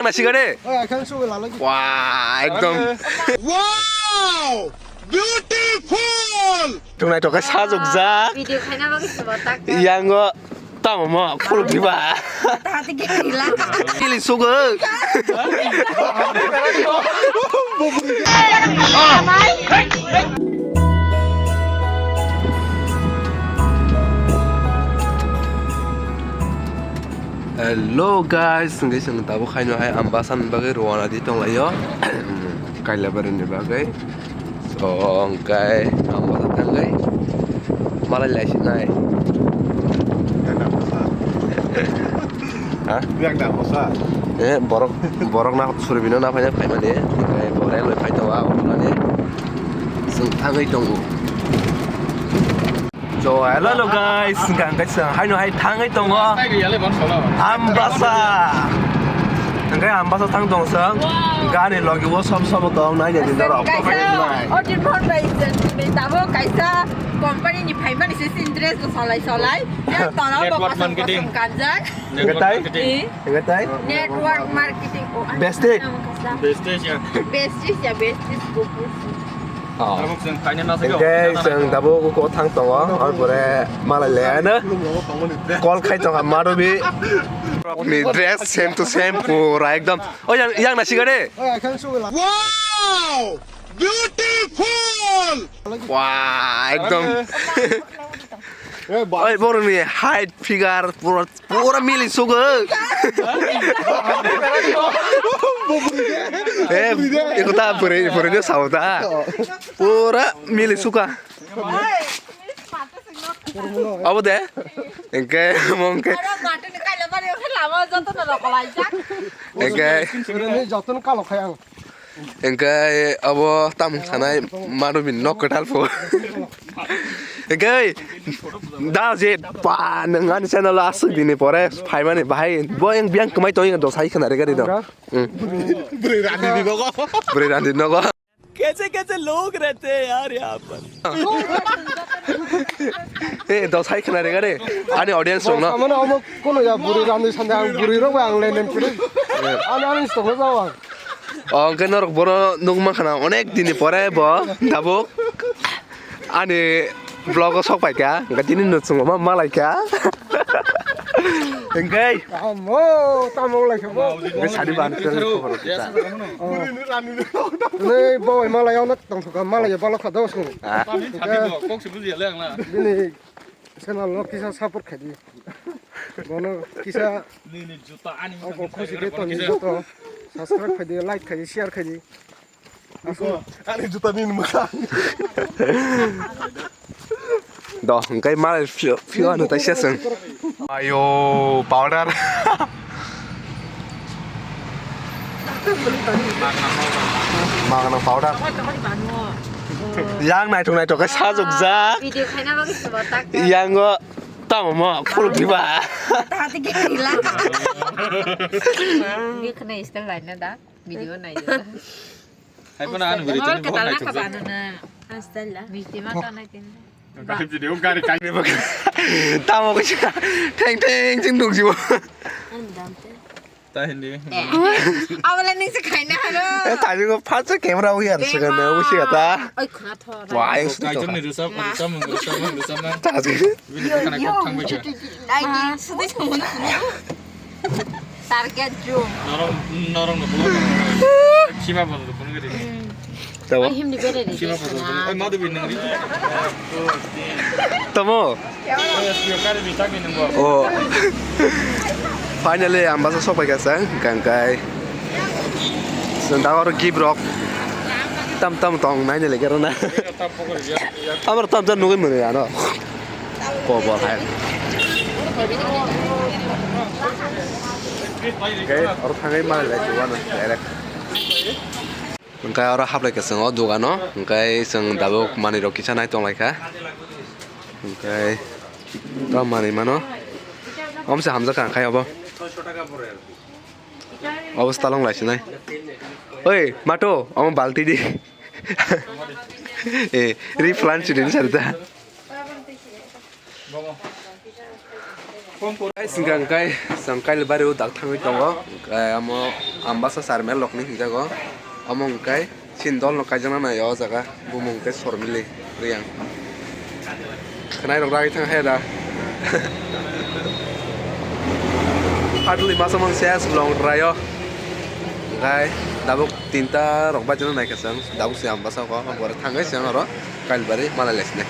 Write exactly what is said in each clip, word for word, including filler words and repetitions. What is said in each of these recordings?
Nasigade. Oi, ekhan sugo lalagi. Wah, ekdom. Wow! Beautiful! Tungnai tokai sajokjak. Video khaina bagwi subo tak tak. Yango tamo mo khuluk diba. Tati gila. Kili sugo. Hello guys, hwnkhe chwng tabuk haino hai Ambasa ni bagwi rwna di tonglaio. Kailaibari ni bagwi. So, hwnkhe Ambasa thangwi malai lai sinai. Ha? Yang dah bosa. Eh, borok, borok na suri bino na phai, phaimani. Hwnkhe bo railway phai tongo, abo hwnmani. Chwng thangwi tongo. So, hello, hello, guys. Hwnkhe, hwnkhe chwng haino hai thangwi tongo. Ambasa. Hwnkhe Ambasa thang tong chwng. Hwnkhe ani logi o sob sob tong nai nai din dorok. Kaisa, Arjun Bhon bai, tabuk kaisa company ni phaimani se sin dress bo solai solai. Yang tola bo Network kosong marketing. Kosong kanjak. Hwnkhe tai? Marketing. Eh? Hwnkhe tai? Network marketing. Oh, ano Bestage. Nama kasa. Bestage ya. Bestage ya, Bestage Gopur. Oh. Tabuk chwng khaina na Hwnkhe chwng tabuk uko thang tongo, aro pore malai le ano call khai tongkha Marubi ni dress same to same pura ekdom. Oh, yang, yang nasigade. Wow! Beautiful! Wah, ekdom. Eh, ba- Oi, borok ni height, figure, pura Pura mili sugo. Eh, eko ta bwrwi, bwrwi no sao ta. Pura mili suka. Abo de? Engke, mongke. Engke. Joton kalo khai ang. Engkai abo tamung sanai Marubi nok kwtal pho. Engkai da je pa nang ani channel asuk dini pore phaimani bahai bo yang biang kwmai tong dos hai khna re gari do. Bwrwi randi nogo. Bwrwi randi nogo. कैसे कैसे लोग रहते हैं यार यहाँ पर। Eh, dos hai khna re gari. Ani audience rok no. Amana omo kono ya bwrwi randi sande ang bwrwi rok ang lenen kiri. Ani ani stongo jao ang. O, hwnkhe norok bono nukma khna onek dini pore bo tabuk ani vlog o sok paikha, hwnkhe tini nwswngo ma malaikha. Hwnkhe Tamo, tamo wnglaikha bo. Hwnkhe sadi ba ani channel ni khobor rok kisa. Nei bo malai ono tongthokha, malai balokha do sung. Ah. Kok se bujiya le ang na. Bini channel no kisa support khaidi. Bono kisa Nini juta ani o khusi de toni joto subscribe khaidi, like khaidi, share khaidi. Ani juta nini mwkhang. Do, hwnkhe malai phio, phio ano taisa chwng. Ayo, powder. Magna powder. Yang naithok naithok khe sajokjak. Video khaina bagwi se bo tak tak. Yango tamo mo khuluk diba. Tati gila. Ni khna style laina da. Video nai. Hai pun anu beri Mawar tini katal na bohong kapan na. Astaga. Misti ma to nai tin. Gari video gari kai. Tamo ko theng theng jing duk jibo. Ang dam te. Ta hindi. Awala ning se khaina haro. Eh, tadi ko phacha camera wi ar se kana wi se kata. Oi khna thor. Wah, yang sudi to. Kaijor ni rusa, rusa mung, rusa mung, rusa mung. Tadi. Bini kana kok thang bai. Nai ni sudi thang. Target jum. Norong, norong no pulo. Khima bodo phone gari. Tamo. Ai himni bere re. Khima bodo phone. Ai madu bin nang ri. Tamo. Ai S P O kare bi tak ni nang bo. Oh. Finally, Ambasa sok pai kasa, kangkai. Sendang oro gift rok. Tam tam tong nai ni lege rona. Amar tam tam nugui mene ano. Kobo hai. Hwnkhe oro thangwi malai lai chuwano direct. Hwnkhe oro haplai khe chwng o dogano, hwnkhe chwng tabuk manwi rok kisa nai tong lai kha. Hwnkhe tamo manwi mano. Omo se hamjak kha khai obo. Obo se talong lai sinai. Oi, mato, omo balti di. Eh, replant sini sarita. Guys, hingka hingkai chwng Kailbari o dak thangwi tongo. Hingkai amo Ambasa Charmiya lokni hingjago. Omo hingkai chini dol no kaijakna nai o jaga. Bumung tei Sormili Riyang. Khwnai rok ragwi thang khe da. Fatli masa mang ses long trai o. Hingkai tabuk tinta rok bachana nai khe chwng. Tabuk se Ambasa o, o pore thangwi chwng aro Kailbari malai lai sinai.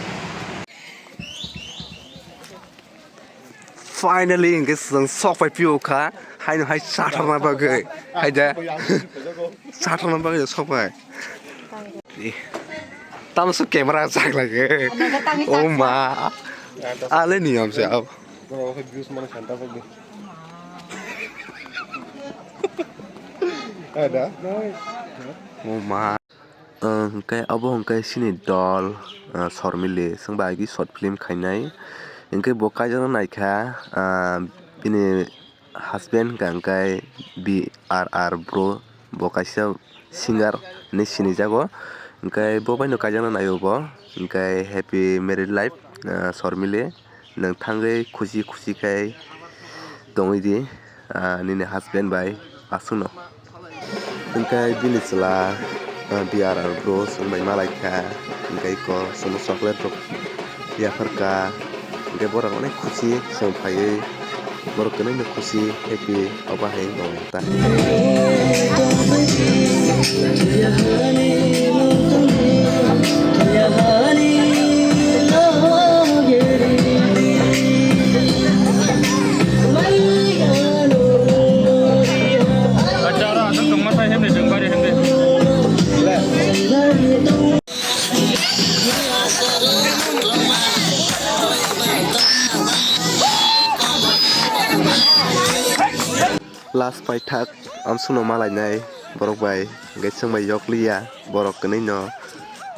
Finally, hingke chwng sok pai pio kha. Haino hai chatharna bagwi. Hai da. Chatharna bagwi sok pai. Tamo su camera chak lagi. Oh ma. Ale niyam se ab. Oh ma. Hwnkhe obo hwnkhe chini dol, ah, Sormili, chwng bai short film khainai. Hwnkhe bo kaijakna naikha, ah, bini husband hwnkha hwnkhe B R R bro, bo kaisa singer hinwi sinijago. Hwnkhe bo baino kaijakna naio bo, hwnkhe happy married life, ah, Sormili. Nwng thangwi khusi khusi khe tongwi di, ah, nini husband bai aswkno. Hwnkhe bini chwla, ah, B R R bro chwng bai malai kha, hwnkhe eko chwngno chocolate rok yaphar kha, hwnkhe borok onek khusi chwng phaiwi borok kwnaino khusi happy. Obo hai wng tong ta. Last paithak amsukno malainai borok bai, hwnkhe chwng bai yokliya borok kwnwi no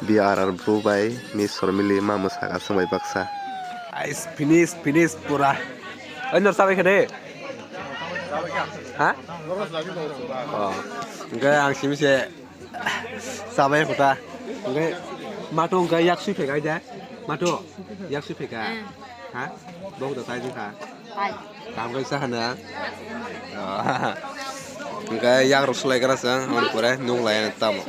B R R bro bai Miss Sormili ma mwsaka chwng bai baksa. Ais, finish, finish pura. Oi, nor chabai khe de? Ha? Oh, hwnkhe ang simi se. Chabai khuta. Hwnkhe mato hwnkhe yak sui pheka aida. Mato yak sui pheka. Eh. Ha? Bo khuta tai jwkha. Tai. Kaham khe sa hana. Oh. Hwnkhe yak rok sulai gra chwng, hwn pore nuk lai tamo.